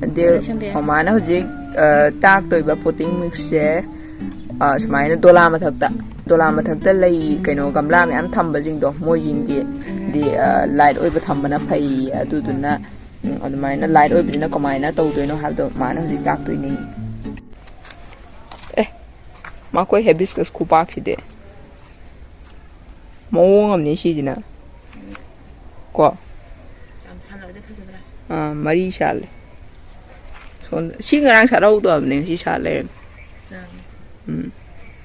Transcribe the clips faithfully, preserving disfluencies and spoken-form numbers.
ꯑꯗꯨ ꯂꯣꯏꯁꯟꯕ ꯌꯥꯏ꯫ ꯃꯃꯥꯅ ꯍꯧꯖꯤꯛ, ꯑ, ꯇꯥꯛꯇꯣꯏꯕ ꯄꯣꯇꯤꯡ ꯃꯤꯛꯁꯁꯦ, ꯑ, ꯁꯨꯃꯥꯏꯅ ꯗꯣꯂꯥ ꯃꯊꯛꯇ, ꯗꯣꯂꯥ ꯃꯊꯛꯇ ꯂꯩ, ꯀꯩꯅꯣ, ꯒꯝꯂꯥ ꯃꯌꯥꯝ ꯊꯝꯕꯁꯤꯡꯗꯣ, ꯃꯣꯏꯁꯤꯡꯗꯤ ꯗꯤ, ꯑ, ꯂꯥꯏꯠ ꯑꯣꯏꯕ ꯊꯝꯕꯅ ꯐꯩ꯫ ꯑꯗꯨꯗꯨꯅ, ꯎꯝ, ꯑꯗꯨꯃꯥꯏꯅ ꯂꯥꯏꯠ ꯑꯣꯏꯕꯁꯤꯅ ꯀꯃꯥꯏꯅ ꯇꯧꯗꯣꯏꯅꯣ ꯍꯥꯏꯕꯗꯣ ꯃꯥꯅ ꯍꯧꯖꯤꯛ ꯇꯥꯛꯇꯣꯏꯅꯦ꯫ ꯑꯦ, ꯃꯈꯣꯏ ꯍꯦꯕꯤꯁꯀꯁ ꯈꯨꯄꯥꯛꯁꯤꯗꯤ꯫ ꯃꯑꯣꯡ ꯑꯃꯅꯤ ꯁꯤꯁꯤꯅ꯫ ꯀꯣ? ꯌꯥꯝ ꯁꯥꯟꯅꯕꯗꯤ ꯐꯖꯗ꯭ꯔꯥ? ꯑꯥ, ꯃꯔꯤ ꯁꯥꯠꯂꯦ꯫ ꯁꯣꯝꯗ, ꯁꯤ ꯉꯔꯥꯡ ꯁꯥꯠꯍꯧꯗꯕꯅꯦ, ꯉꯁꯤ ꯁꯥꯠ ꯂꯩꯔꯝꯃꯦ꯫ ꯆꯥꯎ꯫ ꯎꯝ꯫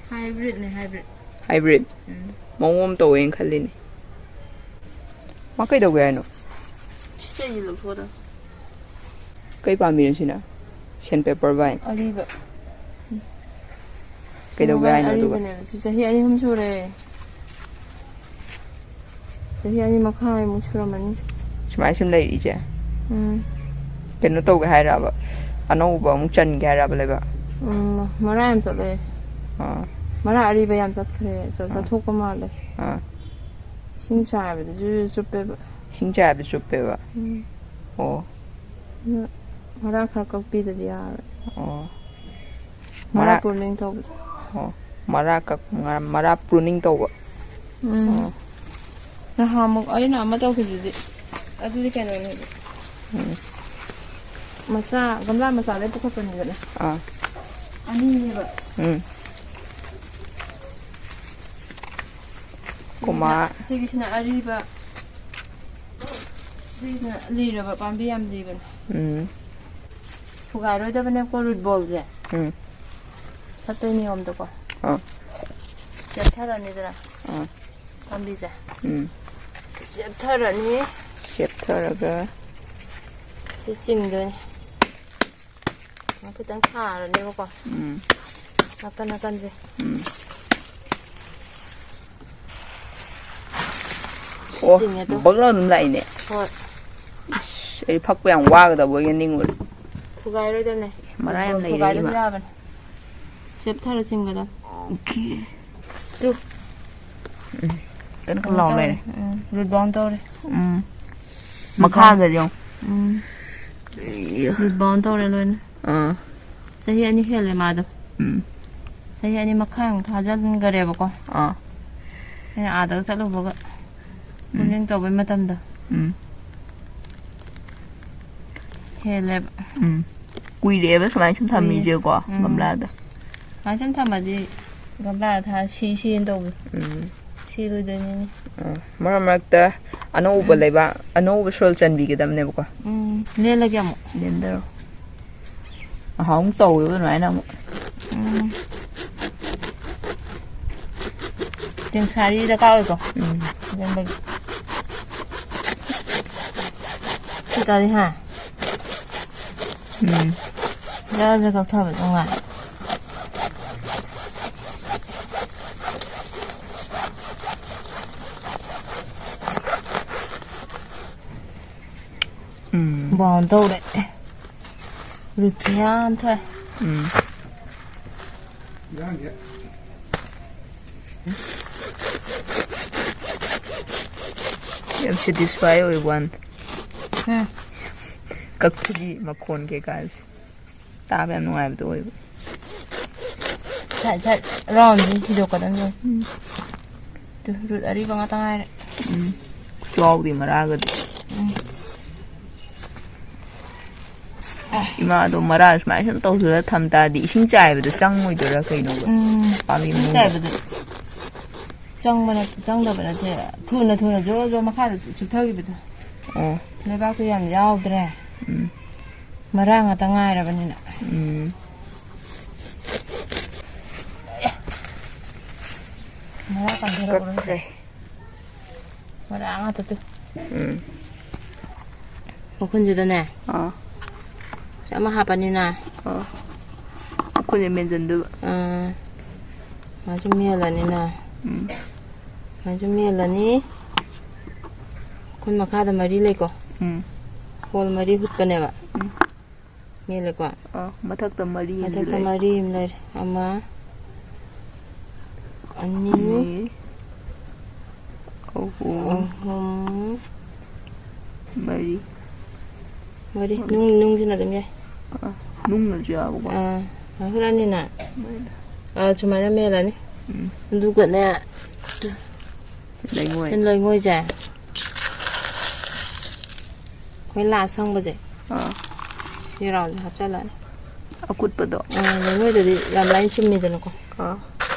ꯍꯥꯏꯕ꯭ꯔꯤꯠꯅꯦ, ꯍꯥꯏꯕ꯭ꯔꯤꯠ꯫ ꯍꯥꯏꯕ꯭ꯔꯤꯠ? ꯎꯝ꯫ ꯃꯑꯣꯡ ꯑꯃ ꯇꯧꯋꯦꯅ ꯈꯜꯂꯤꯅꯦ꯫ ꯃꯥ ꯀꯩꯗꯧꯒꯦ ꯍꯥꯏꯅꯣ? ꯁꯤ ꯆꯩꯁꯦ ꯂꯧꯊꯣꯛꯑꯣ꯫ ꯀꯩ ꯄꯥꯝꯃꯤꯅꯣ ꯁꯤꯅ? ꯁꯦꯟ ꯄꯦꯄꯔ ꯕꯥꯏꯟ꯫ ꯑꯔꯤꯕ꯫ ꯀꯩꯗꯧꯒꯦ ꯍꯥꯏꯅꯣ ꯑꯗꯨꯒ? ꯑꯔꯤꯕꯅꯦꯕ꯫ ꯁꯤ ꯆꯍꯤ ꯑꯅꯤ ꯑꯍꯨꯝ ꯁꯨꯔꯦ꯫ ꯆꯍꯤ ꯑꯅꯤ ꯃꯈꯥꯏꯃꯨꯛ ꯁꯨꯔꯝꯃꯅꯤ꯫ ꯁꯨꯃꯥꯏꯅ ꯁꯨꯝ ꯂꯩꯔꯤꯁꯦ? ꯎꯝ꯫ ꯀꯩꯅꯣ ꯇꯧꯒꯦ ꯍꯥꯏꯔꯕ? ꯑꯅꯧꯕ ꯑꯃꯨꯛ ꯆꯟꯒꯦ ꯍꯥꯏꯔꯕ ꯂꯩꯕꯥꯛ? ꯎꯝ, ꯃꯔꯥ ꯌꯥꯝ ꯆꯠꯂꯦ꯫ ꯑꯥ꯫ ꯃꯔꯥ ꯑꯔꯤꯕ ꯌꯥꯝ ꯆꯠꯈ꯭ꯔꯦ꯫ ꯆ-, ꯑꯥ꯫ ꯆꯠꯊꯣꯛꯄ ꯃꯥꯜꯂꯦ꯫ ꯑꯥ꯫ ꯏꯁꯤꯡ ꯆꯥꯏꯕꯗ ꯖꯨ ꯖꯨ ꯆꯨꯞꯄꯦꯕ꯫ ꯏꯁꯤꯡ ꯆꯥꯏꯕꯗ ꯆꯨꯞꯄꯦꯕ? ꯎꯝ꯫ ꯑꯣ꯫ ꯑꯗꯨ ꯃꯔꯥ ꯈꯔ ꯀꯛꯄꯤꯗꯗꯤ ꯌꯥꯔꯣꯏ꯫ ꯑꯣ꯫ ꯃꯔꯥ ꯃꯔꯥ pruning ꯇꯧꯕꯗꯣ꯫ ꯑꯣ꯫ ꯃꯔꯥ ꯀꯛ-, ꯃꯔꯥ pruning ꯇꯧꯕ꯫ ꯎꯝ꯫ ꯑꯣ꯫ ꯅꯍꯥꯟꯃꯨꯛ ꯑꯩꯅ ꯑꯃ ꯇꯧꯈꯤꯕꯗꯨꯗꯤ, ꯑꯗꯨꯗꯤ ꯀꯩꯅꯣꯅꯦꯕ꯫ ꯎꯝ꯫ ꯃꯆꯥ, ꯒꯝꯂꯥ ꯃꯆꯥꯗꯩ ꯄꯨꯈꯠꯄꯅꯤꯗꯅ꯫ ꯑꯥ꯫ ꯑꯅꯤꯅꯦꯕ꯫ ꯎꯝ꯫ ꯀꯣꯃꯥ꯫ ꯁꯤꯒꯤꯁꯤꯅ ꯑꯔꯤꯕ, ꯁꯤꯒꯤꯁꯤꯅ ꯂꯤꯔꯕ, ꯄꯥꯝꯕꯤ ꯌꯥꯝ ꯂꯤꯕꯅꯦ꯫ ꯎꯝ꯫ ꯊꯨꯒꯥꯏꯔꯣꯏꯗꯕꯅꯦꯀꯣ root ballꯁꯦ꯫ ꯎꯝ꯫ ꯁꯠꯇꯣꯏ ꯅꯤꯌꯣꯝꯗꯀꯣ꯫ ꯑꯥ꯫ ꯆꯦꯞꯊꯔꯅꯤꯗꯅ꯫ ꯑꯥ꯫ ꯄꯥꯝꯕꯤꯁꯦ꯫ ꯎꯝ꯫ ꯆꯦꯞꯊꯔꯅꯤ꯫ ꯆꯦꯞꯊꯔꯒ꯫ ꯁꯤ ꯆꯤꯡꯗꯣꯏꯅꯦ꯫ ꯈꯤꯇꯪ ꯊꯥꯔꯅꯦꯕꯀꯣ꯫ ꯎꯝ꯫ ꯅꯥꯀꯟ ꯅꯥꯀꯟꯁꯦ꯫ ꯎꯝ꯫ ꯑꯣ, ꯆꯤꯡꯉꯦ ꯑꯗꯣ꯫ ꯕꯛ ꯂꯥꯎ ꯑꯗꯨꯝ ꯂꯥꯛꯏꯅꯦ꯫ ꯍꯣꯏ꯫ ꯏꯁ, ꯑꯩ ꯐꯛꯄ ꯌꯥꯝ ꯋꯥꯒꯗꯕ ꯑꯣꯏꯒ ꯅꯤꯡꯉꯨꯔꯦ꯫ ꯊꯨꯒꯥꯏꯔꯣꯏꯗꯕꯅꯦ꯫ ꯃꯔꯥ ꯌꯥꯝ ꯂꯩꯔꯦ, ꯊꯨꯒꯥꯏꯗꯁꯨ ꯏꯃꯥ꯫ ꯌꯥꯕꯅꯦ꯫ ꯆꯦꯞꯊꯔ ꯆꯤꯡꯒꯗꯕꯅꯦ꯫ ꯑꯣꯀꯦ꯫ ꯇꯨ꯫ ꯎꯝ꯫ ꯀꯟꯅ ꯀꯟꯅ ꯂꯥꯎ ꯂꯩꯔꯦ꯫ ꯎꯝ, root ball ꯇꯧꯔꯦ꯫ ꯎꯝ꯫ ꯃꯈꯥꯒꯁꯦ ꯌꯦꯡꯉꯣ꯫ ꯎꯝ꯫ ꯏꯌꯥ꯫ Rebound ꯇꯧꯔꯦ ꯂꯣꯏꯅ꯫ ꯑꯥ꯫ ꯆꯍꯤ ꯑꯅꯤ ꯍꯦꯜꯂꯦ ꯃꯥꯗꯣ꯫ ꯎꯝ꯫ ꯆꯍꯤ ꯑꯅꯤ ꯃꯈꯥꯏꯃꯨꯛ ꯐꯥꯖꯤꯟꯈꯔꯦꯕꯀꯣ꯫ ꯑꯥ꯫ ꯑꯩꯅ ꯑꯥꯗꯒ ꯆꯠꯂꯨꯕꯒ ꯎꯝ꯫ Pruning ꯇꯧꯕꯩ ꯃꯇꯝꯗꯣ ꯎꯝ꯫ ꯍꯦꯜꯂꯦꯕ꯫ ꯎꯝ꯫ ꯀꯨꯏꯔꯦꯕ ꯁꯨꯃꯥꯏꯅ ꯁꯨꯝ ꯀꯨꯏꯔꯦ꯫ ꯊꯝꯃꯤꯁꯦꯀꯣ, ꯎꯝ꯫ ꯒꯝꯂꯥꯗ꯫ ꯁꯨꯃꯥꯏꯅ ꯁꯨꯝ ꯊꯝꯃꯗꯤ ꯒꯝꯂꯥꯗ ꯊꯥ ꯁꯤ ꯁꯤꯅ ꯇꯧꯕꯗꯣ꯫ ꯎꯝ꯫ ꯁꯤꯔꯣꯏꯗꯣꯏꯅꯤꯅꯦ꯫ ꯎꯝ꯫ ꯃꯔꯛ ꯃꯔꯛꯇ ꯑꯅꯧꯕ ꯎꯝ꯫ ꯂꯩꯕꯥꯛ, ꯑꯅꯧꯕ soil ꯆꯟꯕꯤꯒꯗꯕꯅꯦꯕꯀꯣ꯫ ꯎꯝ꯫ ꯂꯦꯜꯂꯒꯦ ꯑꯃꯨꯛ꯫ ꯂꯦꯟꯗꯔꯣ꯫ ꯉꯍꯥꯟꯃꯨꯛ ꯇꯧꯋꯦꯕ ꯑꯗꯨꯃꯥꯏꯅ ꯑꯃꯨꯛ꯫ ꯎꯝ꯫ ꯆꯦꯡꯁꯥꯔꯤ ꯗꯔꯀꯥꯔ ꯑꯣꯏꯀꯣ꯫ ꯎꯝ꯫ ꯂꯦꯟꯕꯒꯤ꯫ ꯁꯤ ꯇꯥꯔꯗꯤ ꯍꯥ? ꯎꯝ꯫ ꯖꯔ ꯖꯔ ꯀꯛꯊꯕ ꯅꯨꯡꯉꯥꯏ꯫ ꯎꯝ꯫ Brown ꯇꯧꯔꯦ꯫ Root ꯁꯦ ꯌꯥꯝ ꯊꯣꯛꯑꯦ꯫ ꯎꯝ꯫ ꯌꯥꯝ satisfy ꯑꯣꯏꯕ ꯋꯥꯅꯤ꯫ ꯎꯝ꯫ ꯀꯛꯄꯒꯤ ꯃꯈꯣꯟ ꯀꯩꯀꯥꯁꯦ ꯇꯥꯕ ꯌꯥꯝ ꯅꯨꯡꯉꯥꯏꯕꯗꯣ ꯑꯣꯏꯕ꯫ ꯁꯠ ꯁꯠ round ꯁꯤ ꯊꯤꯗꯣꯛꯀꯗꯕꯅꯤ꯫ ꯎꯝ꯫ ꯇꯨ, root ꯑꯔꯤꯕ ꯉꯥꯛꯇ ꯉꯥꯏꯔꯦ꯫ ꯎꯝ꯫ ꯆꯥꯎꯗꯦ ꯃꯔꯥꯒꯗꯤ꯫ ꯎꯝ꯫ ꯏꯃꯥꯗꯣ ꯃꯔꯥ ꯁꯨꯃꯥꯏꯅ ꯁꯨꯝ ꯇꯧꯁꯤꯜꯂ ꯊꯝ ꯇꯥꯔꯗꯤ ꯏꯁꯤꯡ ꯆꯥꯏꯕꯗꯣ ꯆꯪꯉꯣꯏꯗꯣꯏꯔꯥ ꯀꯩꯅꯣꯕ? ꯎꯝ꯫ ꯄꯥꯝꯕꯤ ꯏꯁꯤꯡ ꯃꯅꯨꯡꯗ꯫ ꯆꯥꯏꯕꯗꯣ ꯆꯪꯕ ꯅꯠ-, ꯆꯪꯗꯕ ꯅꯠꯇꯦ꯫ ꯊꯨꯅ ꯊꯨꯅ ꯖꯣꯔ ꯖꯣꯔ ꯃꯈꯥꯗ ꯆꯨꯞꯊꯈꯤꯕꯗꯣ꯫ ꯑꯣ꯫ ꯂꯩꯕꯥꯛꯇꯣ ꯌꯥꯝ ꯌꯥꯎꯗ꯭ꯔꯦ꯫ ꯎꯝ꯫ ꯃꯔꯥ ꯉꯥꯛꯇ ꯉꯥꯏꯔꯕꯅꯤꯅ꯫ ꯎꯝ꯫ ꯃꯔꯥ ꯀꯟꯊꯔꯛꯎꯔꯣ ꯍꯧꯖꯤꯛ? ꯀꯛꯈ꯭ꯔꯦ꯫ ꯃꯔꯥ ꯉꯥꯛꯇ ꯇꯨ꯫ ꯎꯝ꯫ ꯃꯈꯨꯟꯁꯤꯗꯅꯦ꯫ ꯑꯥ꯫ ꯁꯤ ꯑꯃ ꯍꯥꯞꯄꯅꯤꯅ꯫ ꯑꯥ꯫ ꯃꯈꯨꯟꯁꯦ ꯃꯦꯟꯁꯤꯟꯗꯣꯏꯕ꯫ ꯑꯥ꯫ ꯃꯥꯁꯨ ꯃꯦꯜꯂꯅꯤꯅ꯫ ꯎꯝ꯫ ꯃꯥꯁꯨ ꯃꯦꯜꯂꯅꯤ꯫ ꯃꯈꯨꯟ ꯃꯈꯥꯗ ꯃꯔꯤ ꯂꯩꯀꯣ꯫ ꯎꯝ꯫ Hole ꯃꯔꯤ ꯍꯨꯠꯄꯅꯦꯕ꯫ ꯎꯝ꯫ ꯃꯦꯜꯂꯦꯀꯣ꯫ ꯑꯥ, ꯃꯊꯛꯇ ꯃꯔꯤ ꯑꯃꯁꯨ ꯃꯊꯛꯇ ꯂꯩ꯫ ꯃꯔꯤ ꯑꯃ ꯂꯩꯔꯦ꯫ ꯑꯃ, ꯑꯅꯤ, ꯑꯅꯤ, ꯑꯍꯨꯝ, ꯑꯍꯨꯝ, ꯃꯔꯤ꯫ ꯃꯔꯤ꯫ ꯅꯨꯡ, ꯅꯨꯡꯁꯤꯅ ꯑꯗꯨꯝ ꯌꯥꯏ꯫ ꯑꯥ, ꯅꯨꯡꯅꯁꯨ ꯌꯥꯕꯀꯣ꯫ ꯑꯥ, ꯍꯨꯔꯥꯟꯅꯤꯅ꯫ ꯃꯔꯤ꯫ ꯑꯥ, ꯁꯨꯃꯥꯏꯅ ꯃꯦꯜꯂꯅꯤ꯫ ꯎꯝ꯫ ꯑꯗꯨꯒꯅꯦ, ꯂꯩꯉꯣꯏ꯫ ꯂꯩꯉꯣꯏꯁꯦ꯫ ꯑꯩꯈꯣꯏ ꯂꯥꯁ ꯊꯪꯕꯁꯦ꯫ ꯑꯥ꯫ ꯁꯤ ꯔꯥꯎꯟꯁꯦ ꯍꯥꯞꯆꯜꯂꯅꯤ꯫ ꯑꯀꯨꯠꯄꯗꯣ꯫ ꯑꯥ, ꯂꯩꯉꯣꯏꯗꯗꯤ ꯌꯥꯝ ꯂꯥꯏꯅ ꯆꯨꯝꯃꯤꯗꯅꯀꯣ꯫ ꯑꯥ꯫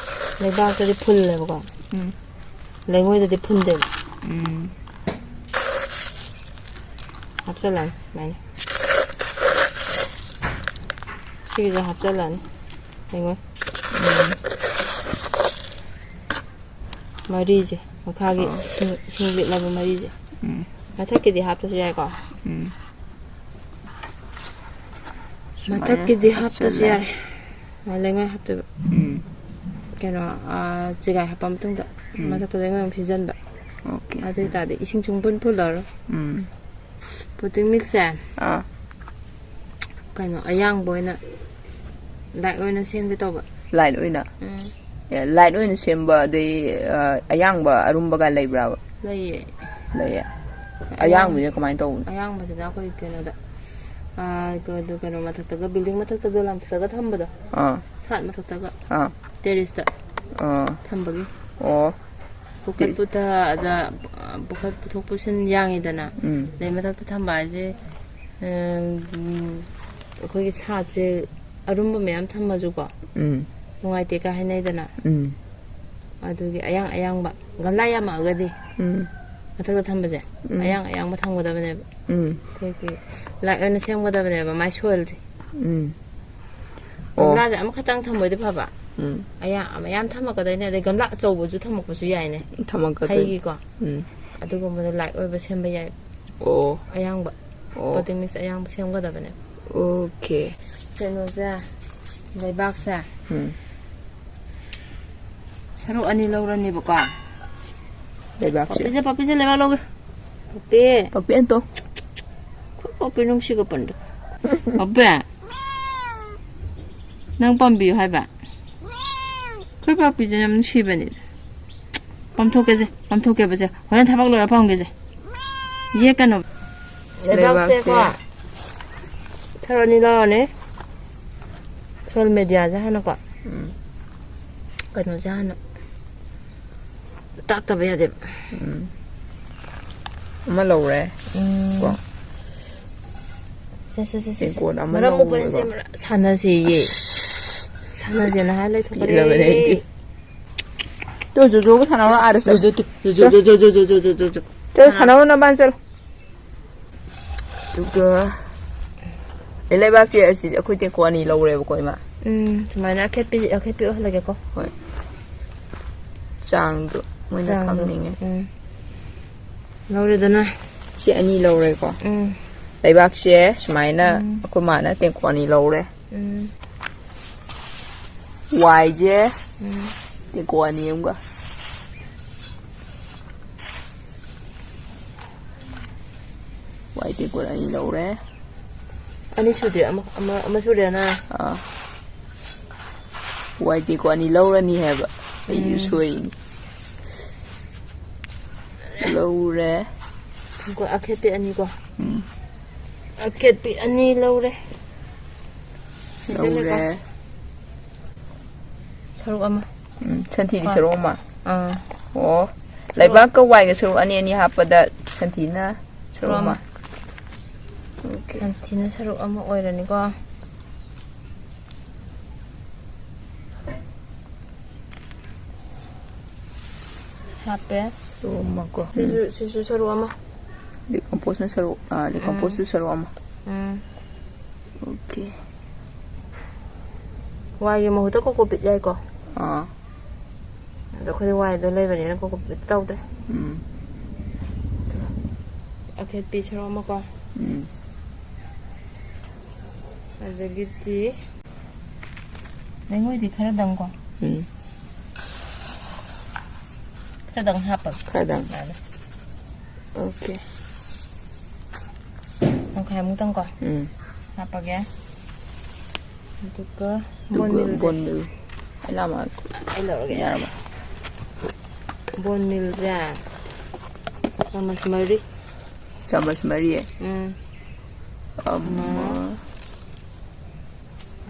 ꯂꯩꯕꯥꯛꯇꯗꯤ ꯐꯨꯜꯂꯦꯕꯀꯣ꯫ ꯎꯝ꯫ ꯂꯩꯉꯣꯏꯗꯗꯤ ꯐꯨꯟꯗꯦꯕ꯫ ꯎꯝ꯫ ꯍꯥꯞꯆꯜꯂꯅꯤ ꯁꯨꯃꯥꯏꯅ꯫ ꯁꯤꯒꯤꯁꯨ ꯍꯥꯞꯆꯜꯂꯅꯤ ꯂꯩꯉꯣꯏ꯫ ꯎꯝ꯫ ꯃꯔꯤꯁꯦ, ꯃꯈꯥꯒꯤ ꯑꯥ꯫ ꯏꯁꯤꯡ, ꯏꯁꯤꯡ ꯂꯤꯠꯂꯕ ꯃꯔꯤꯁꯦ꯫ ꯎꯝ꯫ ꯃꯊꯛꯀꯤꯗꯤ ꯍꯥꯞꯇꯁꯨ ꯌꯥꯏꯀꯣ? ꯎꯝ꯫ ꯁꯨꯃꯥꯏꯅ ꯃꯊꯛꯀꯤꯗꯤ ꯍꯥꯞꯇꯁꯨ ꯍꯥꯞꯆꯜꯂꯦ꯫ ꯌꯥꯔꯦ꯫ ꯂꯩꯉꯣꯏ ꯍꯥꯞꯇꯣꯏꯕ꯫ ꯎꯝ꯫ ꯀꯩꯅꯣ, ꯑꯥ, ꯆꯦꯒꯥꯏ ꯍꯥꯞꯄ ꯃꯇꯨꯡꯗ ꯎꯝ꯫ ꯃꯊꯛꯇ ꯂꯩꯉꯣꯏ ꯑꯃꯨꯛ ꯐꯤꯖꯟꯕ꯫ ꯑꯣꯀꯦ꯫ ꯑꯗꯨ ꯑꯣꯏꯇꯥꯔꯗꯤ ꯏꯁꯤꯡ ꯁꯨꯡꯐꯨꯟ ꯐꯨꯜꯂꯔꯣꯏ꯫ ꯎꯝ꯫ ꯄꯣꯇꯤꯡ ꯃꯤꯛꯁꯁꯦ ꯑꯥ꯫ ꯀꯩꯅꯣ, ꯑꯌꯥꯡꯕ ꯑꯣꯏꯅ, ꯂꯥꯏꯠ ꯑꯣꯏꯅ ꯁꯦꯝꯒꯦ ꯇꯧꯕ꯫ ꯂꯥꯏꯠ ꯑꯣꯏꯅ? ꯎꯝ꯫ ꯑꯦ, ꯂꯥꯏꯠ ꯑꯣꯏꯅ ꯁꯦꯝꯕ, ꯑꯗꯩ, ꯑ, ꯑꯌꯥꯡꯕ ꯑꯔꯨꯝꯕꯒ ꯂꯩꯕ꯭ꯔꯥꯕ? ꯂꯩꯌꯦ꯫ ꯂꯩꯌꯦ? ꯑꯌꯥꯡ-, ꯑꯌꯥꯡꯕꯁꯦ ꯀꯃꯥꯏꯅ ꯇꯧꯕꯅꯣ? ꯑꯌꯥꯡꯕꯁꯤꯅ ꯑꯩꯈꯣꯏ ꯀꯩꯅꯣꯗ, ꯑ, ꯀꯩꯅꯣ, ꯀꯩꯅꯣ ꯃꯊꯛꯇꯒ, ꯕꯤꯜꯗꯤꯡ ꯃꯊꯛꯇꯒ, ꯂꯝꯊꯛꯇꯒ ꯊꯝꯕꯗꯣ꯫ ꯑꯥ꯫ ꯁꯥꯠ ꯃꯊꯛꯇꯒ꯫ ꯑꯥ꯫ ꯇꯦꯔꯦꯁꯇ ꯑꯥ꯫ ꯊꯝꯕꯒꯤ꯫ ꯑꯣ꯫ ꯄꯨꯈꯠ ꯄꯨꯊ ꯑꯗ, ꯑ, ꯄꯨꯈꯠ ꯄꯨꯊꯣꯛ ꯄꯨꯁꯤꯟ ꯌꯥꯡꯉꯤꯗꯅ꯫ ꯎꯝ꯫ ꯑꯗꯩ ꯃꯊꯛꯇ ꯊꯝꯕ ꯍꯥꯏꯁꯦ, ꯎꯝ, ꯎꯝ, ꯑꯩꯈꯣꯏꯒꯤ ꯁꯥꯠꯁꯦ ꯑꯔꯨꯝꯕ ꯃꯌꯥꯝ ꯊꯝꯃꯁꯨꯀꯣ, ꯎꯝ꯫ ꯅꯨꯡꯉꯥꯏꯇꯦ ꯀꯥ ꯍꯥꯏꯅꯩꯗꯅ꯫ ꯎꯝ꯫ ꯑꯗꯨꯒꯤ ꯑꯌꯥꯡ ꯑꯌꯥꯡꯕ, ꯒꯝꯂꯥ ꯌꯥꯝꯃꯛꯑꯒꯗꯤ ꯎꯝ꯫ ꯃꯊꯛꯇ ꯊꯝꯕꯁꯦ, ꯎꯝ꯫ ꯑꯌꯥꯡ ꯑꯌꯥꯡꯕ ꯊꯝꯒꯗꯕꯅꯦꯕ꯫ ꯎꯝ꯫ ꯑꯩꯈꯣꯏꯒꯤ ꯂꯥꯏꯠ ꯑꯣꯏꯅ ꯁꯦꯝꯒꯗꯕꯅꯦꯕ ꯃꯥꯏ ꯁꯣꯏꯜꯁꯦ꯫ ꯎꯝ꯫ ꯑꯣ꯫ ꯒꯝꯂꯥꯁꯦ ꯑꯃꯈꯛꯇꯪ ꯊꯝꯕꯣꯏꯗꯤ ꯐꯕ꯫ ꯎꯝ꯫ ꯑꯌꯥ-, ꯃꯌꯥꯝ ꯊꯝꯃꯛꯀꯗꯣꯏꯅꯦ, ꯑꯗꯩ ꯒꯝꯂꯥ ꯑꯆꯧꯕꯁꯨ ꯊꯝꯃꯛꯄꯁꯨ ꯌꯥꯏꯅꯦ꯫ ꯊꯝꯃꯛꯀꯗꯣꯏꯅꯦ꯫ ꯍꯩꯒꯤꯀꯣ꯫ ꯎꯝ꯫ ꯑꯗꯨꯒꯨꯝꯕꯗꯣ ꯂꯥꯏꯠ ꯑꯣꯏꯕ ꯁꯦꯝꯕ ꯌꯥꯏ꯫ ꯑꯣ꯫ ꯑꯌꯥꯡꯕ꯫ ꯑꯣ꯫ ꯄꯣꯇꯤꯡ ꯃꯤꯛꯁ ꯑꯌꯥꯡꯕ ꯁꯦꯝꯒꯗꯕꯅꯦ꯫ ꯑꯣꯀꯦ꯫ ꯀꯩꯅꯣꯁꯦ, ꯂꯩꯕꯥꯛꯁꯦ꯫ ꯎꯝ꯫ ꯁꯔꯨꯛ ꯑꯅꯤ ꯂꯧꯔꯅꯦꯕꯀꯣ꯫ ꯂꯩꯕꯥꯛꯁꯦ꯫ ꯄꯄꯤꯁꯦ, ꯄꯄꯤꯁꯦ ꯂꯩꯕꯥꯛ ꯂꯧꯒꯦ꯫ ꯄꯄꯤ꯫ ꯄꯄꯤ ꯑꯟꯇꯣ꯫ ꯑꯩꯈꯣꯏ ꯄꯄꯤ ꯅꯨꯡꯁꯤꯒ ꯄꯟꯗꯣ꯫ ꯄꯄꯤ꯫ ꯅꯪ ꯄꯥꯝꯕꯤꯌꯨ ꯍꯥꯏꯕ? ꯑꯩꯈꯣꯏ ꯄꯥꯄꯤꯁꯦ ꯌꯥꯝ ꯅꯨꯡꯁꯤꯕꯅꯤꯗ꯫ ꯄꯥꯝꯊꯣꯛꯀꯦꯁꯦ, ꯄꯥꯝꯊꯣꯛꯀꯦꯕꯁꯦ꯫ ꯍꯣꯔꯦꯟ ꯊꯕꯛ ꯂꯣꯏꯔ ꯄꯥꯝꯒꯦꯁꯦ꯫ ꯌꯦꯛꯀꯅꯣ꯫ ꯂꯩꯕꯥꯛꯁꯦꯀꯣ꯫ ꯂꯩꯕꯥꯛꯁꯦ꯫ ꯁꯔꯨꯛ ꯑꯅꯤ ꯂꯧꯔꯅꯤ꯫ ꯁꯣꯏꯜ ꯃꯦꯗꯤꯌꯥꯁꯦ ꯍꯥꯟꯅꯀꯣ꯫ ꯎꯝ꯫ ꯀꯩꯅꯣꯁꯦ ꯍꯥꯟꯅ ꯇꯥꯛꯇꯕ ꯌꯥꯗꯦꯕ꯫ ꯎꯝ꯫ ꯑꯃ ꯂꯧꯔꯦ꯫ ꯎꯝ꯫ ꯀꯣ꯫ ꯁꯦ, ꯁꯦ, ꯁꯦ, ꯁꯦ, ꯁꯦ꯫ ꯇꯦꯡꯀꯣꯠ ꯑꯃ ꯃꯔꯝ ꯃꯣꯛꯄꯅ ꯂꯧꯔꯦꯀꯣ꯫ ꯁꯦꯝꯕ꯭ꯔꯥ? ꯁꯥꯟꯅꯁꯦꯌꯦ꯫ ꯁꯥꯟꯅꯁꯦꯅ ꯍꯥꯏ ꯂꯩꯊꯣꯛꯈ꯭ꯔꯦ꯫ ꯄꯤꯛꯂꯕꯅꯦ ꯑꯩꯗꯤ꯫ ꯇꯨ, ꯖꯣꯖꯣꯒ ꯁꯥꯟꯅꯧꯔꯣ ꯑꯥꯗ ꯆꯠꯂꯣ꯫ ꯖꯣꯖꯣ, ꯇꯨ, ꯖꯣꯖꯣ, ꯆꯠꯂꯣ꯫ ꯖꯣꯖꯣ, ꯖꯣꯖꯣ, ꯖꯣꯖꯣ, ꯖꯣꯖꯣ, ꯖꯣꯖꯣ꯫ ꯆꯠꯂꯣ, ꯁꯥꯟꯅꯧꯔꯣ ꯅꯕꯥꯅꯤ ꯆꯠꯂꯣ꯫ ꯑꯗꯨꯒ ꯑꯩ ꯂꯩꯕꯥꯛꯁꯦ ꯑꯁꯤ ꯑꯩꯈꯣꯏ ꯇꯦꯡꯀꯣ ꯑꯅꯤ ꯂꯧꯔꯦꯕꯀꯣ, ꯏꯃꯥ꯫ ꯎꯝ, ꯁꯨꯃꯥꯏꯅ ꯑꯈꯦꯠꯄꯤ, ꯑꯈꯦꯠꯄꯤ ꯑꯣꯏꯍꯜꯂꯒꯦꯀꯣ꯫ ꯍꯣꯏ꯫ ꯆꯥꯡꯗꯣ ꯃꯣꯏꯅ ꯆꯥꯡꯗꯣ꯫ ꯈꯪꯅꯤꯡꯉꯦ꯫ ꯎꯝ꯫ ꯂꯧꯔꯦꯗꯅ꯫ ꯁꯤ ꯑꯅꯤ ꯂꯧꯔꯦꯀꯣ꯫ ꯎꯝ꯫ ꯂꯩꯕꯥꯛꯁꯦ ꯁꯨꯃꯥꯏꯅ ꯎꯝ꯫ ꯑꯩꯈꯣꯏ ꯃꯥꯅ ꯇꯦꯡꯀꯣ ꯑꯅꯤ ꯂꯧꯔꯦ꯫ ꯎꯝ꯫ ꯋꯥꯏꯁꯦ ꯎꯝ꯫ ꯇꯦꯡꯀꯣ ꯑꯅꯤ ꯑꯃꯒ꯫ ꯋꯥꯏ ꯇꯦꯡꯀꯣꯠ ꯑꯅꯤ ꯂꯧꯔꯦ꯫ ꯑꯅꯤ ꯁꯨꯗ꯭ꯔꯦ, ꯑꯃ, ꯑꯃ, ꯑꯃ ꯁꯨꯔꯦꯅ꯫ ꯑꯥ꯫ ꯋꯥꯏ ꯇꯦꯡꯀꯣꯠ ꯑꯅꯤ ꯂꯧꯔꯅꯤ ꯍꯥꯏꯕ꯫ ꯑꯩꯁꯨ ꯎꯝ꯫ ꯁꯣꯏꯔꯤꯅꯤ꯫ ꯂꯧꯔꯦ꯫ ꯇꯦꯡꯀꯣꯠ ꯑꯈꯦꯠꯄꯤ ꯑꯅꯤꯀꯣ꯫ ꯎꯝ꯫ ꯑꯈꯦꯠꯄꯤ ꯑꯅꯤ ꯂꯧꯔꯦ꯫ ꯂꯧꯔꯦ꯫ ꯁꯔꯨꯛ ꯑꯃ꯫ ꯎꯝ, ꯁꯟꯊꯤꯗꯤ ꯀꯣ꯫ ꯁꯔꯨꯛ ꯑꯃ? ꯑꯥ꯫ ꯑꯣ꯫ ꯁꯔꯨꯛ ꯂꯩꯕꯥꯛꯀ ꯋꯥꯏꯒ ꯁꯔꯨꯛ ꯑꯅꯤ ꯑꯅꯤ ꯍꯥꯞꯄꯗ ꯁꯟꯊꯤꯅ ꯁꯔꯨꯛ ꯁꯔꯨꯛ ꯑꯃ꯫ ꯑꯃ꯫ ꯑꯣꯀꯦ꯫ ꯁꯟꯊꯤꯅ ꯁꯔꯨꯛ ꯑꯃ ꯑꯣꯏꯔꯅꯤꯀꯣ꯫ ꯍꯥꯞꯄꯦ꯫ ꯁꯔꯨꯛ ꯑꯃ ꯀꯣ꯫ ꯁꯤꯁꯨ, ꯎꯝ꯫ ꯁꯤꯁꯨ ꯁꯔꯨꯛ ꯑꯃ꯫ ꯗꯤꯀꯝꯄꯣꯁꯅ ꯁꯔꯨꯛ, ꯑꯥ, ꯗꯤꯀꯝꯄꯣꯁꯁꯨ ꯎꯝ꯫ ꯁꯔꯨꯛ ꯑꯃ꯫ ꯎꯝ꯫ ꯑꯣꯀꯦ꯫ ꯋꯥꯏꯒꯤ ꯃꯍꯨꯠꯇ ꯀꯣꯀꯣꯄꯤꯠ ꯌꯥꯏꯀꯣ? ꯑꯥ꯫ ꯑꯗꯣ ꯑꯩꯈꯣꯏꯗꯤ ꯋꯥꯏꯗꯣ ꯂꯩꯕꯅꯤꯅ ꯀꯣꯀꯣꯄꯤꯠ ꯇꯧꯗ꯭ꯔꯦ꯫ ꯎꯝ꯫ ꯑꯈꯦꯠꯄꯤ ꯁꯔꯨꯛ ꯑꯃꯀꯣ꯫ ꯎꯝ꯫ ꯑꯗꯒꯤꯗꯤ ꯂꯩꯉꯣꯏꯗꯤ ꯈꯔꯗꯪꯀꯣ꯫ ꯎꯝ꯫ ꯈꯔꯗꯪ ꯍꯥꯞꯄꯒꯦ꯫ ꯈꯔꯗꯪ꯫ ꯌꯥꯔꯦ꯫ ꯑꯣꯀꯦ꯫ ꯇꯪꯈꯥꯏꯃꯨꯛꯇꯪꯀꯣ꯫ ꯎꯝ꯫ ꯍꯥꯞꯄꯒꯦ꯫ ꯑꯗꯨꯒ ꯑꯗꯨꯒ ꯕꯣꯟ ꯃꯤꯜꯁꯦ꯫ ꯕꯣꯟ ꯃꯤꯜ꯫ ꯑꯩ ꯂꯥꯝꯃꯛꯑꯒꯦ꯫ ꯑꯩ ꯂꯧꯔꯒꯦ꯫ ꯌꯥꯔꯕ? ꯕꯣꯟ ꯃꯤꯜꯁꯦ ꯆꯥꯃꯁ ꯃꯔꯤ꯫ ꯆꯥꯃꯁ ꯃꯔꯤ꯫ ꯎꯝ꯫ ꯑꯃ꯫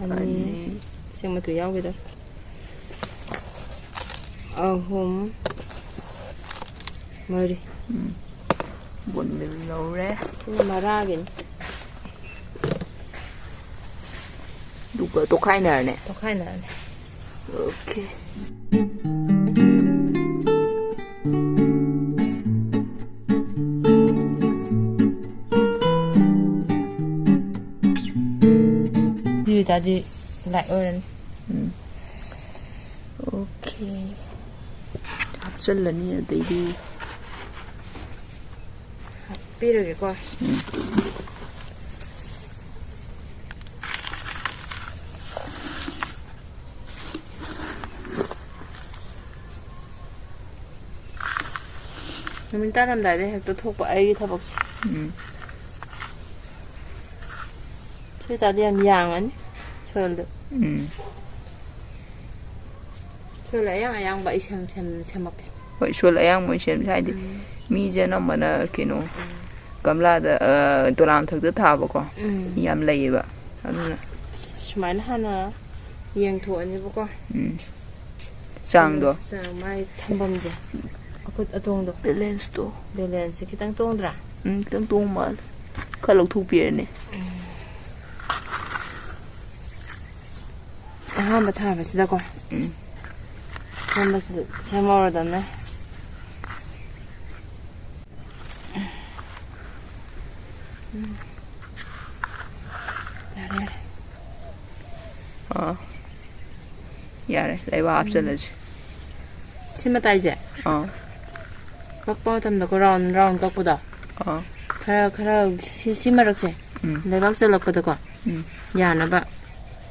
ꯑꯅꯤ꯫ ꯑꯅꯤ꯫ ꯁꯤ ꯃꯇꯨ ꯌꯥꯎꯈꯤꯗꯣꯔꯦ꯫ ꯑꯍꯨꯝ꯫ ꯃꯔꯤ꯫ ꯎꯝ꯫ ꯕꯣꯟ ꯃꯤꯜ ꯂꯧꯔꯦ꯫ ꯁꯤꯅ ꯃꯔꯥꯒꯤꯅꯤ꯫ ꯑꯗꯨꯒ ꯇꯣꯈꯥꯏꯅꯔꯅꯦ꯫ ꯇꯣꯈꯥꯏꯅꯔꯅꯤ꯫ ꯑꯣꯀꯦ꯫ ꯑꯗꯨ ꯑꯣꯏꯇꯥꯔꯗꯤ ꯂꯥꯏꯠ ꯑꯣꯏꯔꯅꯤ꯫ ꯎꯝ꯫ ꯑꯣꯀꯦ꯫ ꯍꯥꯞꯆꯜꯂꯅꯤ ꯑꯗꯩꯗꯤ꯫ ꯍꯥꯞꯄꯤꯔꯒꯦꯀꯣ꯫ ꯎꯝ꯫ ꯅꯨꯃꯤꯠ ꯇꯥꯔꯝꯗꯥꯏꯗ ꯍꯦꯛꯇ ꯊꯣꯛꯄ ꯑꯩꯒꯤ ꯊꯕꯛꯁꯦ꯫ ꯎꯝ꯫ ꯁꯤ ꯑꯣꯏꯇꯥꯔꯗꯤ ꯌꯥꯝ ꯌꯥꯡꯉꯅꯤ ꯁꯣꯏꯜꯗꯣ꯫ ꯎꯝ꯫ ꯁꯣꯏꯜ ꯑꯌꯥꯡ ꯑꯌꯥꯡꯕ ꯑꯩ ꯁꯦꯝ-, ꯁꯦꯝ-, ꯁꯦꯝꯃꯛꯀꯦ꯫ ꯍꯣꯏ, ꯁꯣꯏꯜ ꯑꯌꯥꯡꯕ ꯑꯣꯏꯅ ꯁꯦꯝꯁꯦ꯫ ꯍꯥꯏꯗꯤ ꯎꯝ꯫ ꯃꯤꯁꯦ ꯑꯅꯝꯕꯅ ꯀꯩꯅꯣ, ꯎꯝ꯫ ꯒꯝꯂꯥꯗ, ꯑ, ꯗꯣꯂꯥꯟ ꯃꯊꯛꯇ ꯊꯥꯕꯀꯣ꯫ ꯎꯝ꯫ ꯌꯥꯝ ꯂꯩꯌꯦꯕ꯫ ꯑꯗꯨꯅ ꯁꯨꯃꯥꯏꯅ ꯍꯥꯟꯅ ꯌꯦꯡꯊꯣꯛꯑꯅꯦꯕꯀꯣ꯫ ꯎꯝ꯫ ꯆꯥꯡꯗꯣ꯫ ꯆꯥꯡ ꯃꯥꯏ ꯊꯝꯐꯝꯁꯦ꯫ ꯑꯈꯨꯠ ꯑꯇꯣꯡꯗꯣ꯫ ꯕꯦꯂꯦꯟꯁꯇꯣ꯫ ꯕꯦꯂꯦꯟꯁꯁꯦ ꯈꯤꯇꯪ ꯇꯣꯡꯗ꯭ꯔꯥ? ꯎꯝ, ꯈꯤꯇꯪ ꯇꯣꯡ ꯃꯥꯜꯂꯦ꯫ ꯈꯔ ꯂꯧꯊꯣꯛꯄꯤꯔꯅꯤ꯫ ꯑꯍꯥꯟꯕ ꯊꯥꯕꯁꯤꯗꯀꯣ꯫ ꯎꯝ꯫ ꯑꯍꯥꯟꯕꯁꯤꯗ ꯁꯦꯝꯍꯧꯔꯗꯕꯅꯦ꯫ ꯎꯝ꯫ ꯌꯥꯔꯦ, ꯌꯥꯔꯦ꯫ ꯑꯥ꯫ ꯌꯥꯔꯦ, ꯂꯩꯕꯥꯛ ꯎꯝ꯫ ꯍꯥꯞꯆꯜꯂꯁꯤ꯫ ꯁꯤ ꯃꯇꯥꯏꯁꯦ? ꯑꯥ꯫ ꯀꯛꯄ ꯃꯇꯝꯗꯀꯣ, ꯔꯥꯎꯟ ꯔꯥꯎꯟ ꯀꯛꯄꯗꯣ꯫ ꯑꯥ꯫ ꯈꯔ, ꯈꯔ ꯁꯤ, ꯁꯤ ꯃꯔꯛꯁꯦ꯫ ꯎꯝ꯫ ꯂꯩꯕꯥꯛ ꯆꯜꯂꯛꯄꯗꯀꯣ꯫ ꯎꯝ꯫ ꯌꯥꯅꯕ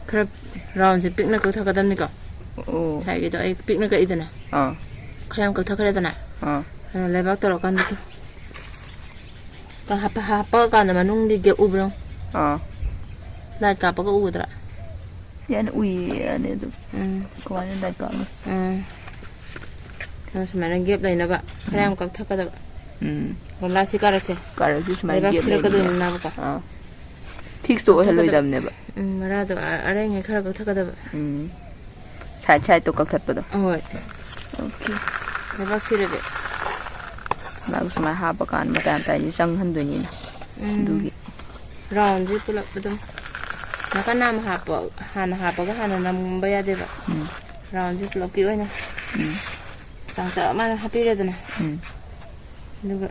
ꯈꯔ ꯔꯥꯎꯟꯁꯦ ꯄꯤꯛꯅ ꯀꯛꯊꯛꯀꯗꯕꯅꯤꯀꯣ꯫ ꯑꯣ꯫ ꯉꯁꯥꯏꯒꯤꯗꯣ ꯑꯩ ꯄꯤꯛꯅ ꯀꯛꯏꯗꯅ꯫ ꯑꯥ꯫ ꯈꯔ ꯌꯥꯝ ꯀꯛꯊꯛꯈ꯭ꯔꯦꯗꯅ꯫ ꯑꯥ꯫ ꯑꯗꯨꯅ ꯂꯩꯕꯥꯛ ꯇꯧꯔꯀꯥꯟꯗ ꯀ-, ꯍꯥꯞꯄ-, ꯍꯥꯞꯄꯛꯑꯀꯥꯟꯗ ꯃꯅꯨꯡꯒꯤ gap ꯎꯕ꯭ꯔꯣ? ꯑꯥ꯫ Light ꯀꯥꯞꯄꯒ ꯎꯒꯗ꯭ꯔꯥ? ꯌꯥꯅꯤ, ꯎꯏꯌꯦ, ꯌꯥꯅꯤ ꯑꯗꯨꯝ꯫ ꯎꯝ꯫ ꯀꯃꯥꯏꯅ light ꯀꯥꯞꯅꯤ? ꯎꯝ꯫ ꯑꯗꯨꯅ ꯁꯨꯃꯥꯏꯅ gap ꯂꯩꯅꯕ ꯈꯔ ꯌꯥꯝ ꯎꯝ꯫ ꯀꯛꯊꯛꯀꯗꯕ꯫ ꯎꯝ꯫ ꯒꯝꯂꯥꯁꯤ ꯀꯥꯔꯛꯁꯦ꯫ ꯀꯥꯔꯛꯁꯤ ꯁꯨꯃꯥꯏꯅ ꯂꯩꯕꯥꯛ ꯒꯦꯞ ꯂꯩꯅꯤꯡꯉꯦ꯫ ꯁꯤꯔꯛꯀꯗꯣꯏꯅꯤꯅꯕꯀꯣ꯫ ꯑꯥ꯫ ꯐꯤꯛꯁ ꯇꯧ ꯑꯣꯏꯍꯜꯂꯣꯏꯗꯕꯅꯦꯕ꯫ ꯎꯝ, ꯃꯔꯥꯗꯣ ꯑ-, ꯑꯔꯩꯉꯩ ꯈꯔ ꯀꯛꯊꯛꯀꯗꯕ꯫ ꯎꯝ꯫ ꯁꯥꯏꯠ ꯁꯥꯏꯠꯇꯣ ꯀꯛꯊꯠꯄꯗꯣ꯫ ꯍꯣꯏ꯫ ꯑꯣꯀꯦ꯫ ꯂꯩꯕꯥꯛ ꯁꯤꯔꯒꯦ꯫ ꯂꯩꯕꯥꯛ ꯁꯨꯃꯥꯏꯅ ꯍꯥꯞꯄꯀꯥꯟꯗ ꯃꯇꯥꯏ ꯃꯇꯥꯏꯁꯦ ꯆꯪꯍꯟꯗꯣꯏꯅꯤꯅ꯫ ꯎꯝ꯫ ꯑꯗꯨꯒꯤ꯫ ꯔꯥꯎꯟꯁꯦ ꯄꯨꯂꯞ ꯑꯗꯨꯝ ꯅꯥꯀꯟ ꯅꯥꯝꯃ ꯍꯥꯞꯄ, ꯍꯥꯟꯅ ꯍꯥꯞꯄꯒ ꯍꯥꯟꯅ ꯅꯝꯕ ꯌꯥꯗꯦꯕ꯫ ꯎꯝ꯫ ꯔꯥꯎꯟꯁꯦ ꯄꯨꯂꯞꯀꯤ ꯑꯣꯏꯅ ꯎꯝ꯫ ꯆꯥꯡ ꯆꯞ ꯃꯥꯟꯅ ꯍꯥꯞꯄꯤꯔꯦꯗꯅ꯫ ꯎꯝ꯫ ꯑꯗꯨꯒ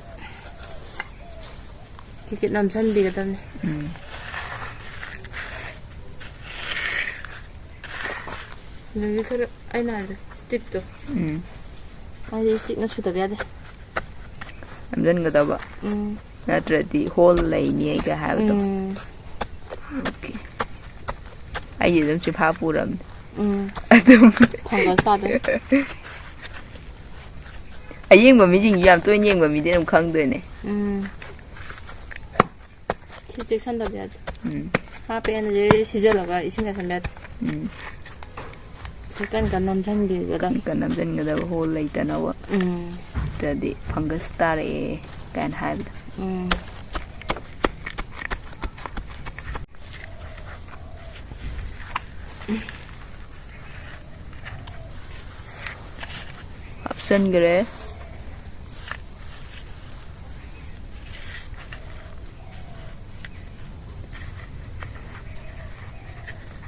ꯇꯤꯀꯦꯠ ꯅꯝꯁꯤꯟꯕꯤꯒꯗꯕꯅꯦ꯫ ꯎꯝ꯫ ꯑꯗꯒꯤ ꯈꯔ ꯑꯩꯅ ꯍꯥꯏꯕꯗꯣ, ꯁ꯭ꯇꯤꯛꯇꯣ꯫ ꯎꯝ꯫ ꯍꯥꯏꯗꯤ ꯁ꯭ꯇꯤꯛꯅ ꯁꯨꯗꯕ ꯌꯥꯗꯦ꯫ ꯅꯝꯁꯤꯟꯒꯗꯕ꯫ ꯎꯝ꯫ ꯅꯠꯇ꯭ꯔꯗꯤ ꯍꯣꯜ ꯂꯩꯅꯤ ꯑꯩꯒ ꯍꯥꯏꯕꯗꯣ꯫ ꯎꯝ꯫ ꯑꯣꯀꯦ꯫ ꯑꯩꯗꯤ ꯑꯗꯨꯝ ꯆꯤꯐꯥ ꯄꯨꯔꯕꯅꯤ꯫ ꯎꯝ꯫ ꯑꯗꯨꯝ꯫ ꯐꯪꯒꯁ ꯇꯥꯗꯣꯏꯅꯤ꯫ ꯑꯌꯦꯡꯕ ꯃꯤꯁꯤꯡꯁꯨ ꯌꯥꯝ ꯇꯣꯏꯅ ꯌꯦꯡꯕ ꯃꯤꯗꯤ ꯑꯗꯨꯝ ꯈꯪꯗꯣꯏꯅꯦ꯫ ꯎꯝ꯫ ꯁꯤ ꯆꯦꯛꯁꯟꯗꯕ ꯌꯥꯗꯦ꯫ ꯎꯝ꯫ ꯍꯥꯞꯄꯦꯅ ꯁꯤꯖꯜꯂꯒ ꯏꯁꯤꯡ ꯆꯥꯏꯁꯟꯕ ꯌꯥꯗꯦ꯫ ꯎꯝ꯫ ꯁꯤ ꯀꯟ ꯀꯟ ꯅꯝꯁꯤꯟꯕꯤꯒꯗꯕ꯫ ꯀꯟ ꯀꯟ ꯅꯝꯁꯤꯟꯒꯗꯕ ꯍꯣꯜ ꯂꯩꯇꯅꯕ꯫ ꯎꯝ꯫ ꯅꯠꯇ꯭ꯔꯗꯤ ꯐꯪꯒꯁ ꯇꯥꯔꯛꯑꯦ ꯀꯥꯏꯅ ꯍꯥꯏꯕꯗꯣ꯫ ꯎꯝ꯫ ꯍꯥꯞꯆꯟꯈ꯭ꯔꯦ꯫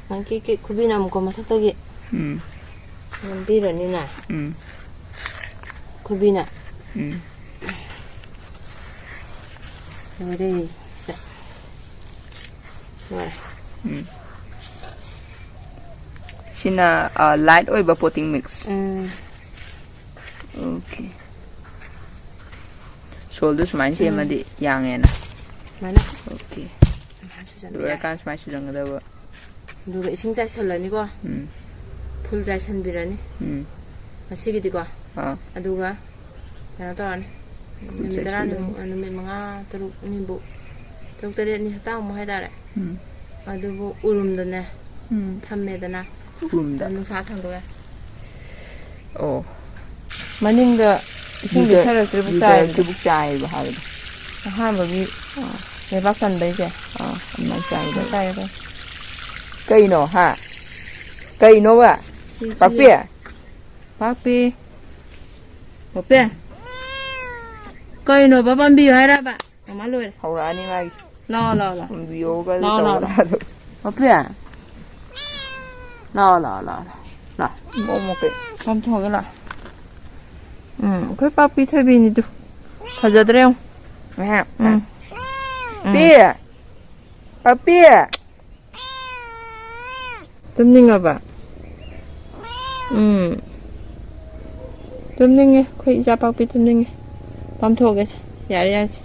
ꯃꯥꯒꯤ ꯀꯤ-, ꯈꯨꯕꯤꯅ ꯑꯃꯨꯛꯀ ꯃꯊꯛꯇꯒꯤ ꯎꯝ꯫ ꯅꯝꯕꯤꯔꯅꯤꯅ꯫ ꯎꯝ꯫ ꯈꯨꯕꯤꯅ꯫ ꯎꯝ꯫ ꯂꯣꯏꯔꯦ꯫ ꯁꯤꯗ꯫ ꯂꯣꯏꯔꯦ꯫ ꯎꯝ꯫ ꯁꯤꯅ, ꯑ, ꯂꯥꯏꯠ ꯑꯣꯏꯕ ꯄꯣꯇꯤꯡ ꯃꯤꯛꯁ꯫ ꯎꯝ꯫ ꯑꯣꯀꯦ꯫ ꯁꯣꯜꯗꯨ ꯁꯨꯃꯥꯏꯅ ꯎꯝ꯫ ꯁꯦꯝꯃꯗꯤ ꯌꯥꯡꯉꯦꯅ꯫ ꯁꯨꯃꯥꯏꯅ꯫ ꯑꯣꯀꯦ꯫ ꯁꯨꯃꯥꯏꯅ ꯁꯨꯖꯟꯕ ꯌꯥꯏ꯫ ꯂꯣꯏꯔꯀꯥꯟ ꯁꯨꯃꯥꯏꯅ ꯁꯨꯖꯟꯒꯗꯕ꯫ ꯑꯗꯨꯒ ꯏꯁꯤꯡ ꯆꯥꯏꯁꯜꯂꯅꯤꯀꯣ꯫ ꯎꯝ꯫ ꯐꯨꯜ ꯆꯥꯏꯁꯟꯕꯤꯔꯅꯤ꯫ ꯎꯝ꯫ ꯉꯁꯤꯒꯤꯗꯤꯀꯣ꯫ ꯑꯥ꯫ ꯑꯗꯨꯒ ꯀꯩꯅꯣ ꯇꯧꯔꯅꯤ꯫ ꯐꯨꯜ ꯅꯨꯃꯤꯠ ꯇꯔꯥꯅꯤꯃꯨꯛ, ꯆꯥꯏꯁꯜꯂꯅꯤ꯫ ꯅꯨꯃꯤꯠ ꯃꯉꯥ, ꯇꯔꯨꯛꯅꯤꯃꯨꯛ, ꯇꯔꯨꯛ ꯇꯔꯦꯠꯅꯤ, ꯍꯞꯇꯥꯃꯨꯛ ꯍꯥꯏꯇꯥꯔꯦ꯫ ꯎꯝ꯫ ꯑꯗꯨꯕꯨ ꯎꯔꯨꯝꯗꯅꯦ ꯎꯝ꯫ ꯊꯝꯃꯦꯗꯅ꯫ ꯎꯔꯨꯝꯗ꯫ ꯅꯨꯡꯁꯥ ꯊꯥꯡꯗꯣꯛꯑꯦ꯫ ꯑꯣ꯫ ꯃꯅꯤꯡꯗ ꯏꯁꯤꯡ ꯌꯨꯖ-, ꯄꯤꯊꯔꯛꯇ꯭ꯔꯤꯕꯨ ꯆꯥꯏꯕꯗꯣ꯫ ꯌꯨꯖꯔꯛꯇ꯭ꯔꯤꯕꯨ ꯆꯥꯏꯕ ꯍꯥꯏꯕꯗꯣ꯫ ꯑꯍꯥꯟꯕꯒꯤ ꯑꯥ꯫ ꯂꯩꯕꯥꯛ ꯆꯟꯕꯩꯁꯦ꯫ ꯑꯥ, ꯑꯗꯨꯃꯥꯏꯅ ꯆꯥꯏꯕ꯫ ꯑꯗꯨꯃꯥꯏꯅ ꯆꯥꯏꯌꯦꯕ꯫ ꯀꯩꯅꯣ, ꯍꯥ? ꯀꯩꯅꯣꯕ? ꯁꯤ, ꯁꯤ꯫ ꯄꯥꯛꯄꯤ? ꯄꯥꯛꯄꯤ꯫ ꯄꯥꯛꯄꯤ꯫ ꯀꯩꯅꯣꯕ, ꯄꯥꯝꯕꯤꯌꯨ ꯍꯥꯏꯔꯕ? ꯃꯃꯥ ꯂꯣꯏꯔꯦ꯫ ꯍꯧꯔꯛꯑꯅꯤ ꯃꯥꯒꯤ꯫ ꯂꯥꯛꯑꯣ, ꯂꯥꯛꯑꯣ, ꯂꯥꯛꯑꯣ꯫ ꯄꯥꯝꯕꯤꯌꯣꯒ ꯂꯥꯛꯑꯣ, ꯂꯥꯛꯑꯣ, ꯇꯧꯕ ꯂꯥꯛꯑꯣ꯫ ꯌꯥꯗꯕ꯫ ꯄꯥꯛꯄꯤ꯫ ꯂꯥꯛꯑꯣ, ꯂꯥꯛꯑꯣ, ꯂꯥꯛꯑꯣ, ꯂꯥꯛꯑꯣ꯫ ꯃꯣꯃꯣ ꯀꯩ? ꯄꯥꯝꯊꯣꯛꯑꯒ ꯂꯥꯛꯑꯣ꯫ ꯎꯝ, ꯑꯩꯈꯣꯏ ꯄꯥꯛꯄꯤ ꯊꯣꯏꯕꯤꯅꯤꯗꯨ꯫ ꯐꯖꯗ꯭ꯔꯦ ꯌꯦꯡꯉꯨ꯫ ꯉꯥꯏꯍꯥꯛ꯫ ꯎꯝ꯫ ꯎꯝ꯫ ꯄꯤ! ꯄꯥꯛꯄꯤ! ꯇꯨꯝꯅꯤꯡꯉꯕ? ꯎꯝ꯫ ꯇꯨꯝꯅꯤꯡꯉꯦ꯫ ꯑꯩꯈꯣꯏ ꯏꯆꯥ ꯄꯥꯛꯄꯤ ꯇꯨꯝꯅꯤꯡꯉꯦ꯫ ꯄꯥꯝꯊꯣꯛꯑꯒꯦꯁꯦ꯫ ꯌꯥꯔꯦ, ꯌꯥꯔꯦꯁꯦ꯫